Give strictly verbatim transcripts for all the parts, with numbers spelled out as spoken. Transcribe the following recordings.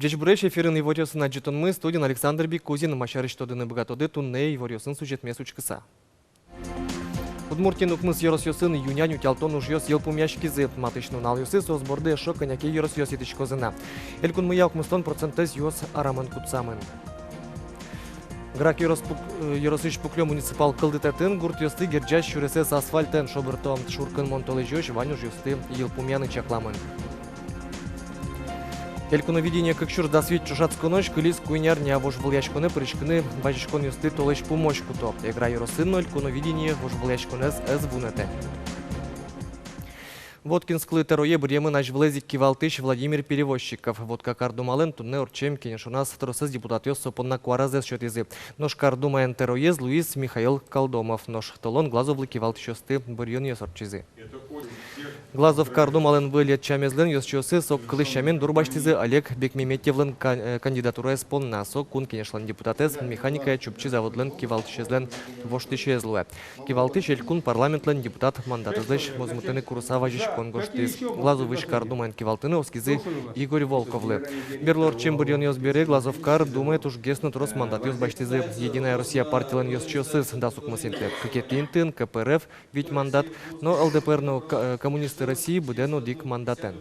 Ӟечбуресь! Эфирын иворъёсын адӟытонмы, студиын Александр Бикузин. Ма сярысь тодыны быгатоды туннэ иворъёсын сюжетмес учкыса. Удмуртиын укмыс ёросъёсын ю-нянь утялтон ужъёс йылпумъяськизы. Матысь нуналъёсы соос борды эшшо кӧня ке ёросъёс йӧтӥськозы на. Элькунмыя укмыстон процентэз юос арамын кутсамын. Грах ёрос пук-, э, ёросысь Пуклё муниципал кылдытэтын гуртъёсты герӟась сюресэз асфальтэн шобырто. Шуркынмон толэзёзь вань ужъёсты йылпумъяны чакламын. Элькуновидение кык сюрс дас вить ӵошатсконозь кылиз куинь арня. Вожвылъяськонэ пыриськыны вазиськонъёсты толэзь пумозь куто. Эгра ёросын но Элькуновидение вожвылъяськонэз ӧз вунэтэ. Воткинсклы тӧрое быръемын азьвылэз ик кивалтӥсь Владимир Перевозчиков. Вотка кар думалэн туннэ ортчем кенешоназ тросэз депутатъёс со понна куаразэс сётӥзы. Нош кар думаен тӧроез луиз Михаил Колдомов. Нош толон Глазовлы кивалтӥсьёсты быръёнъёс ортчизы. Глазов кар думалэн выль ӧтчамезлэн ёзчиосыз огкылысь сямен дурбасьтӥзы Олег Бекмеметьевлэн ка-, э, кандидатураез понна. Со Кун Кенешлэн депутатэз, механикая Чупчи заводлэн кивалтӥсезлэн воштӥсез луэ. Кивалтӥсь элькун парламентлэн депутат мандатэзлэсь мозмытыны курыса вазиськон гожтӥз. Глазовысь кар думаен кивалтыны оскизы Игорь Волковлы. Берло ортчем быръёнъёс бере Глазов кар думае тужгес но трос мандатъёс басьтӥзы Единая Россия партилэн ёзчиосыз, дас укмыс интые. Кыкетӥ интыын КПРФ вить мандат, но ЛДПР но Ко-, э, Коммунисты России быдэн одӥг мандатэн.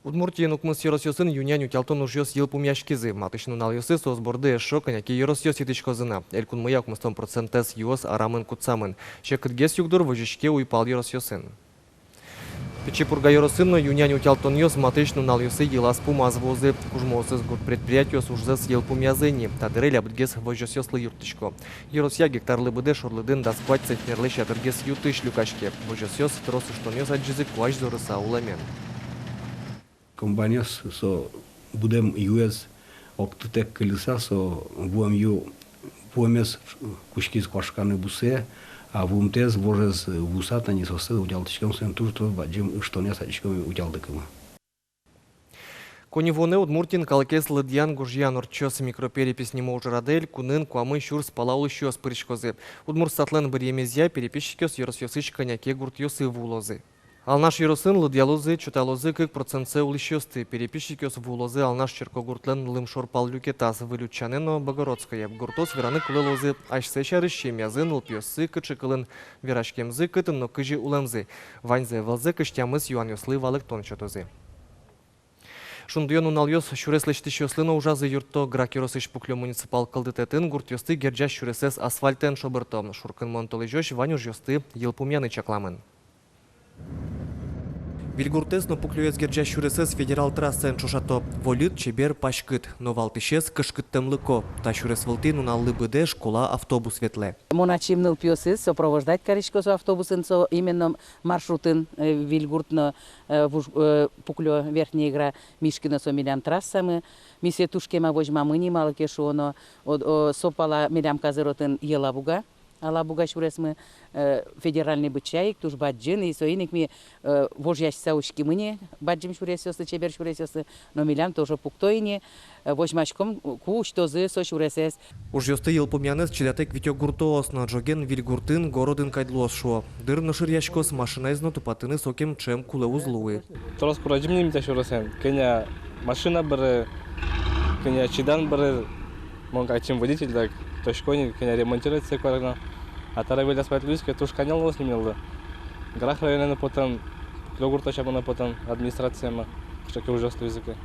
Удмуртиын укмыс ёросъёсын ю-нянь утялтон ужъёс йылпумъяськизы. Матысь нуналъёсы соос борды эшшо кӧня ке ёросъёс йӧтӥськозы на. Элькунмыя укмыстон процентэз юос арамын кутсамын. Секытгес югдур возиське уйпал ёросъёсын. Пичи Пурга ёросын но ю-нянь утялтонъёс матысь нуналъёсы йылаз-пумаз вуозы. Кужмоосыз гурт предприятиос ужзэс йылпумъязы ини. Та дыре лябытгес возёсъёслы юрттӥсько. Ёросъя гектарлы быдэ шорлыдын дас куать центнерлэсь ятыргес ю-тысь люкаське. Возёсъёс трос ыштонъёс адӟизы куазь зорыса улэмен. Комбайнъёс со быдэм юэз октытэк кылиса, со вуэм ю, вуэмез кутскиз куашканы бусые, а вуымтэез, вожез вуыса, тани соосты утялтӥськом, соин туж трос бадӟым ыштонъёс адӟиськом утялтыкумы. Коньывуонэ Удмуртиын калыкез лыдъян-гожъян ортчоз. Микроперепись нимо ужрадэ элькунын куамын сюрс пала улӥсьёс пыриськозы. Удмуртстатлэн быръемезъя, переписчикъёс ёросъёсысь кӧня ке гуртъёсы вуылозы. Алнаш ёросын лыдъялозы, чоталозы кык процентсэ улӥсьёсты. Переписчикъёс вуылозы Алнаш черкогуртлэн лымшор пал люкетаз. Выль Утчанэ но Богородское гуртъёс вераны кулэ луозы асьсэ сярысь, семьязы, нылпиоссы кыӵе кылын вераськемзы, кытын но кызьы улэмзы. Ваньзэ валзэ кызь тямыс юанъёслы валэктон сётозы. Шундыё нуналъёс сюрес лэсьтӥсьёслы но ужазы юртто. Грах ёросысь Пуклё муниципал кылдытэтын гуртъёсты герӟась сюресэз асфальтэн шобырто. Шуркынмон толэзёзь вань ужъёсты йылпумъяны чакламын. Вильгуртэз но Пуклёез герӟась сюресэз федерал трассаен ӵошато. Вольыт, чебер, паськыт, но валтӥсез — кышкыттэмлыко. Та сюрес вылтӥ нуналлы быдэ школа автобус ветлэ. Мон ачим нылпиосыз сопровождать карисько со автобусын, со именно маршрутын, э, Вильгурт но, э, Вуж-, э, Пуклё, Верхняя Игра, Мишкино, со милям трассамы. Ми сое туж кема возьмамы ни, малы ке шуоно, о, о, со пала милям казыр отын Елабуга. Алабуга сюресмы, э, федеральный быдӟа ик, туж бадӟым, и соин ик ми, э, вожъяськыса учкимы ни бадӟым сюресъёслы, чебер сюресъёслы, но милям тоже пукто ини, э, возьмаськом, ку усьтозы со сюресэз. Ужъёсты йылпумъянэз чидатэк витё гуртоос но. Ӝоген Вильгуртын городын кадь луоз, шуо. Дыр но шыръяськоз, машинаез но тупатыны сокем ӵем кулэ уз луы. Трос курадӟим ни ми та сюресэн. Кӧня машина быре, кӧня чидан быре. Мон ачим водитель, дак тодӥсько ни, кӧня ремонтировать кароно. А табере выль асфальт луиз ке, туж каньыл луоз ни милемлы. Грах районэ но потом, Пуклё гуртэ сямен но потом, администрациямы, кыӵе ке ужъёс луизы ке.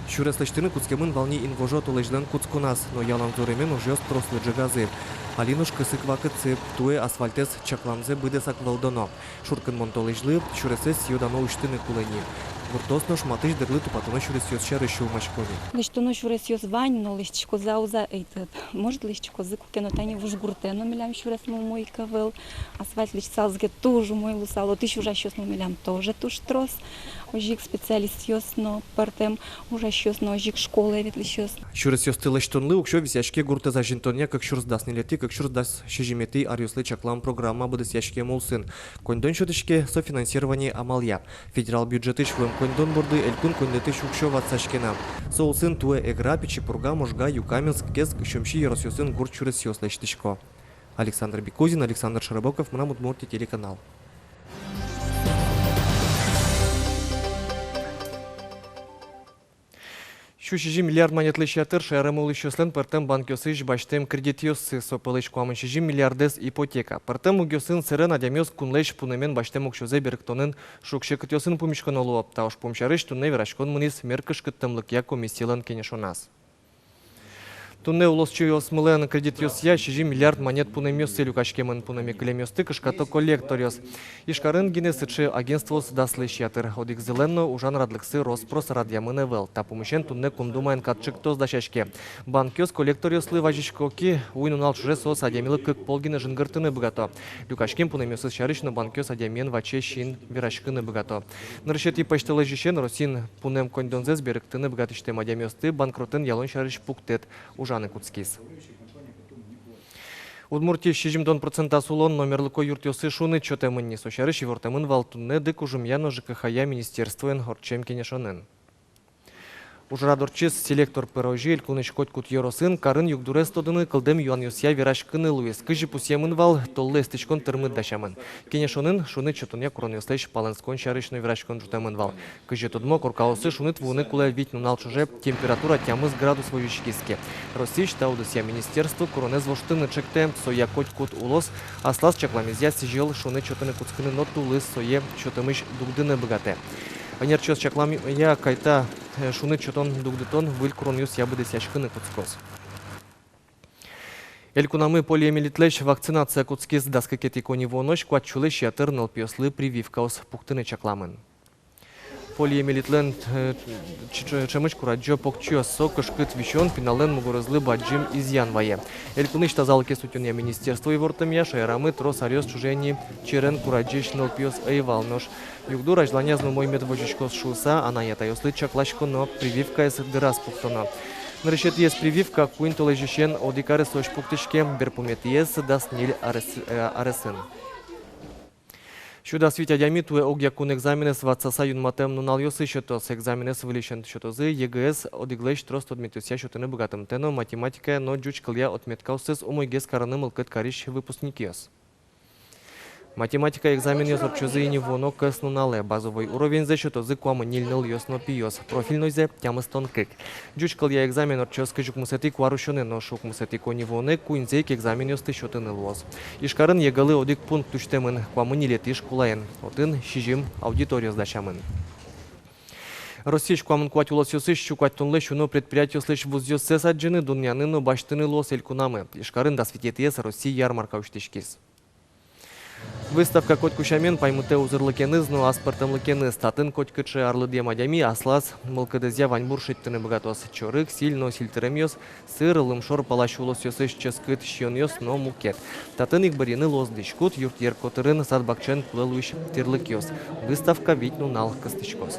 Сюрес лэсьтыны кутскемын вал ни инвожо толэзьлэн кутсконаз, но ялан зоремен ужъёс трослы ӝегазы. Али нош кысык вакытсы, туэ асфальтэз чакламзэ быдэсак вӧлдоно. Шуркынмон толэзьлы сюресэз сӥё-дано усьтыны кулэ ни. Гуртоос нош матысь дырлы тупатоно сюресъёс сярысь сюлмасько ни. Лэсьтоно сюресъёс вань, но лэсьтӥськозы-а, уз-а, ӧйтӧд. Может, лэсьтӥськозы, куке но тани Вуж гуртэ но милям сюресмы умой ик ӧвӧл. Асфальт лэсьтысалзы ке, туж умой луысал. Отысь ужасьёс но милям тоже туж трос. Озьы ик специалистъёс но пӧртэм ужасьёс но, озьы ик школае ветлӥсьёс. Сюресъёсты лэсьтонлы уксё висъяське гуртэз азинтонъя кык сюрс дас ньылетӥ, кык сюрс дас сизьыметӥ аръёслы чаклам программа быдэсъяськем улсын. Коньдон сётӥське софинансирование амалъя. Федерал бюджетысь вуэм коньдон борды элькун коньдэтысь уксё ватсаське на. Со улсын туэ Эгра, Пичи Пурга, Можга, Юкаменск, Кез, Сюмси ёросъёсын гурт сюресъёс лэсьтӥсько. Александр Бекузин, Александр Широбоков, «Мынам Удмуртие» телеканал. Сизьым миллиард манетлэсь ятыр шаерамы улӥсьёслэн пӧртэм банкъёсысь басьтэм кредитъёссы, со пӧлысь куамын сизьым миллиардэз ипотека. Пӧртэм мугъёсын сэрен адямиос кунлэсь пунэмен басьтэм уксёзэ берыктонын шуг-секытъёсын пумиськоно луо. Та ужпум сярысь туннэ вераськон мынӥз мер кышкыттэмлыкъя комиссилэн кенешоназ. Туннэ улосчиосмылэн кредитъёсъя сизьым миллиард манет пунэмъёссы люкаськемын. Пунэме кылемъёсты кышкато коллекторъёс. Ижкарын гинэ сыӵе агентствоос даслэсь ятыр. Одӥгзылэн но ужан радлыксы рос-прос радъямын ӧвӧл. Та пумысен туннэ Кун Думаын кат ӵектос дасяське. Банкъёс коллекторъёслы вазисько ке, уй-нунал ӵоже соос адямилы кык пол гинэ жингыртыны быгато. Люкаськем пунэмъёссы сярысь но банкъёс адямиен ваче син вераськыны быгато. Нырысетӥ пӧсьтолэзьысен Россиын пунэм коньдонзэс берыктыны быгатӥсьтэм адямиосты банкротэн ялон сярысь пуктэт ужаны кутскиз. Удмуртиысь сизьымдон процентаз улон но мерлыко юртъёсы шуныт сётэмын ни. Со сярысь ивортэмын вал туннэ дыкужымъя но ЖКХ-я министерствоен ортчем кенешонын. Ужрад ортчиз селектор пыр озьы. Элькунысь котькуд ёросын карын югдурез тодыны, кылдэм юанъёсъя вераськыны луиз. Кызьы пусъемын вал, толлы эстӥськон тырмыт дасямын. Кенешонын шуныт сётонъя куронъёслэсь палэнскон сярысь но вераськон ӝутэмын вал. Кызьы тодмо, коркаосы шуныт вуыны кулэ вить нунал ӵоже, температура тямыс градус возиськиз ке. Россиысь та удысъя министерство куронэз воштыны ӵектэ. Соя котькуд улос аслаз чакламезъя сӥзьыл шуныт сётыны кутскыны но тулыс сое сётэмысь дугдыны быгатэ. Ӧнерчиос чакламъя, кайта, э, шуныт сётон дугдытон выль куронъёсъя быдэсъяськыны кутскоз. Элькунамы полиомиелитлэсь вакцинация кутскиз. Дас кыкетӥ коньывуонозь куать сюлэсь ятыр нылпиослы прививкаос пуктыны чакламын. Полиомиелитлэн, э, ч-, ч-, ӵемысь курадӟо покчиос. Со кышкыт висён, пиналлэн мугорызлы бадӟым изъян вае. Элькунысь тазалыкез утёнъя министерство ивортэмъя, шаерамы трос аръёс ӵоже ини черен курадӟись нылпиос ӧй вал. Нош югдур азьланяз но умой мед возиськоз шуыса, анай-атайёслы чакласьконо, прививкаез дыраз пуктоно. Нырысетӥез прививка куинь толэзьысен одӥг аресозь пуктӥське, берпуметӥез дас ньыль арес-, э, аресын. Сю дас вить адями туэ огъякун экзаменэз ватсаса юнматэм нуналъёсы сётоз. Экзаменэз выльысен сётозы ЕГЭ-ез одӥглэсь трос тодметъёсъя сётыны быгатымтэ но, математикая но ӟуч кылъя отметкаоссэс умойгес карыны мылкыд карись выпускникъёс. Математика экзаменъёс ортчозы ини вуоно кӧснуналэ. Базовой уровеньзэ сётозы куамын ньыль нылъёс но пиос, профильнойзэ — тямыстон кык. Ӟуч кылъя экзамен ортчоз кызь укмысэтӥ куарусёнэ, нош укмысэтӥ коньывуонэ куиньзэ ик экзаменъёсты сётыны луоз. Ижкарын ЕГЭ-лы одӥг пункт усьтэмын, куамын ньылетӥ школаын, отын сизьым аудиториос дасямын. Россиысь куамын куать улосъёсысь сю куатьтонлэсь уно предприятиослэсь вузъёссэс адӟыны, дунъяны но басьтыны луоз элькунамы. Ижкарын дас витетӥез Россия ярмарка усьтӥськиз. Выставка котьку сямен паймытэ узырлыкеныз но аспӧртэмлыкеныз. Татын котькыӵе арлыдъем адями аслаз мылкыдызъя ваньбур шедьтыны быгатоз: чорыг, силь но сильтыремъёс, сыр, лымшор палась улосъёсысь ческыт сиёнъёс но мукет. Татын ик бырйыны луоз дӥськут, юртъер котырын, сад-бакчаын кулэ луись тирлыкъёс. Выставка вить нунал кыстӥськоз.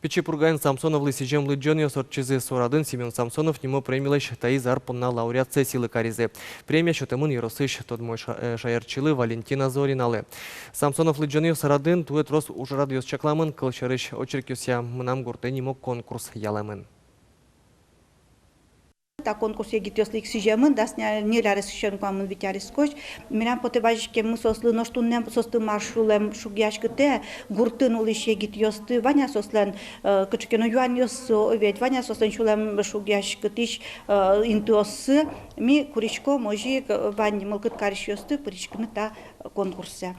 Пичи Пургаын Самсоновлы сӥзем лыдӟонъёс ортчизы. Со радын Семён Самсонов нимо премилэсь таиз ар понна лауреатсэ сӥлы каризы. Премия сётэмын ёросысь тодмо ша-, э, шаерчилы Валентина Зориналы. Самсонов лыдӟонъёс радын туэ трос ужрадъёс чакламын. Кылсярысь, очеркъёсъя «Мынам гуртэ» нимо конкурс ялэмын. Та конкурс егитъёслы ик сӥземын, дас ньыль аресысен куамын вить арескозь. Милям потэ вазиськеммы соослы, нош туннэ соосты мар сюлэм шугъяськытэ, гуртын улӥсь егитъёсты. Вань-а соослэн, э, кыӵе ке но юанъёссы, о, ведь, вань-а соослэн сюлэм шугъяськытӥсь, э, интыоссы. Ми куриськом озьы ик, э, вань мылкыд карисьёсты пыриськыны та конкурсэ.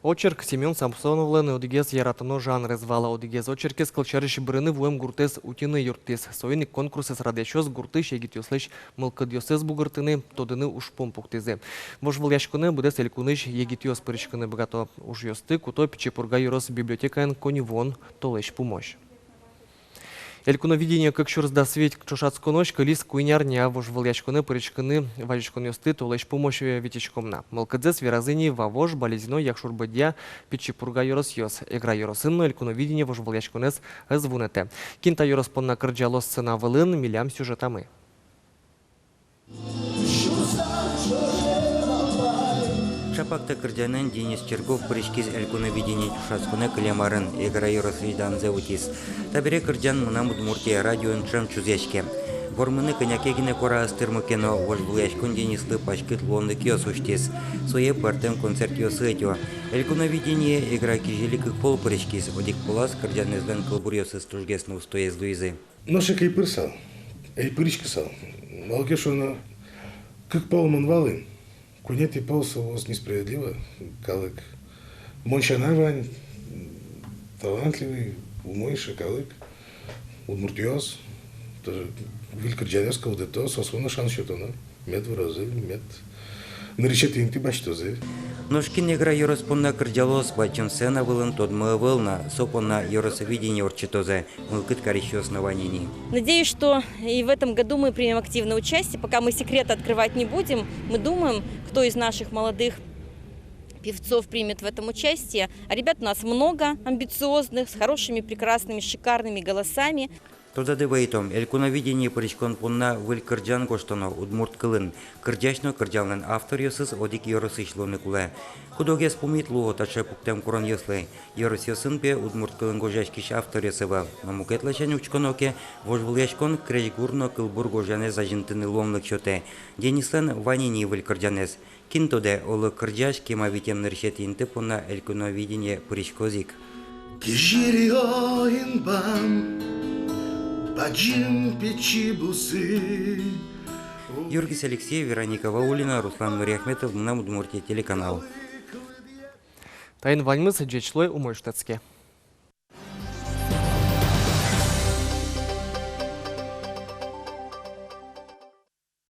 Очерк Семён Самсоновлэн одӥгез яратоно жанрез вал. Одӥгез очеркез, кылсярысь, бырыны вуэм гуртэз утьыны юрттӥз. Соин ик конкурсэз радъясьёс гуртысь егитъёслэсь мылкыдъёссэс бугыртыны, тодыны ужпум пуктӥзы. Вожвылъяськонэ быдэс элькунысь егитъёс пыриськыны быгато. Ужъёсты куто Пичи Пурга ёрос библиотекаын коньывуон толэзь пумозь. «Элькуновидение кык сюрс дас вить» ӵошатсконозь кылиз куинь арня. Вожвылъяськонэ пыриськыны вазиськонъёсты толэзь пумозь витиськом на. Мылкыдзэс веразы ини Вавож, Балезино, Якшур-Бӧдья, Пичи Пурга ёросъёс. Эгра ёросын но «Элькуновидение» вожвылъяськонэз ӧз вунэтэ. Кин та ёрос понна кырӟалоз сцена вылын, милям сюжетамы. Ӵапак та кырӟанэн Денис Чирков пыриськиз «Элькуновидение» ӵошатсконэ кылем арын, Эгра ёросысь данзэ утиз. Табере кырӟан «Мынам Удмуртия» радиоын ӵем чузъяське. Вормыны кӧня ке гинэ куараос тырмо ке но, вожвылъяськон Денислы паськыт луонлыкъёс усьтӥз. Сое пӧртэм концертъёсы ӧтё. «Элькуновидение» Эгра кизили кык пол пыриськиз. Одӥг полаз кырӟанэзлэн кылбуръёсыз тужгес но устоез луизы. Нош ик ӧй пырысал, ӧй пыриськысал. Малы ке шуоно, кык пол мон валын. Куинетӥ пол со луоз несправедливо, калык. Мон сяна вань талантливый, умой, шуэ калык. Удмуртъёс, тоже выль кырӟанъёс кылдыто, соослы но шанс сётоно. Мед вырозы, мед нырысетӥ инты басьтозы. Нош кин Эгра ёрос понна кырӟалоз, бадӟым сцена вылын тодмо ӧвӧл на, со понна «Ёросовидение» ортчытозы. Мылкыд карисьёс но вань ини. Надеюсь, что и в этом году мы примем активное участие. Пока мы секрет открывать не будем. Мы думаем, кто из наших молодых певцов примет в этом участие. А ребят у нас много, амбициозных, с хорошими, прекрасными, шикарными голосами. Тодады вайытом, «Элькуновидение» пыриськон понна выль кырӟан гожтоно удмурт кылын. Кырӟась но кырӟанлэн авторъёсыз одӥг ёросысь луыны кулэ. Куд-огез пумит луо таӵе пуктэм куронъёслы. Ёросъёсын, пе, удмурт кылын гожъяськись авторъёс ӧвӧл. Но мукет ласянь учконо ке, вожвылъяськон крезьгур но кылбур гожъянэз азинтыны луонлык сётэ. Денислэн вань ини выль кырӟанэз. Кин тодэ, оло, кырӟась кема витем нырысетӥ инты понна «Элькуновидение» пыриськоз ик. Кизили ой инбам, бадӟым пичи бусы. Юргис Алексеев, Вероника Ваулина, Руслан Нуриахметов, «Мынам Удмуртие» телеканал. Таин ваньмыз. Ӟеч луэ, умой шутэтске.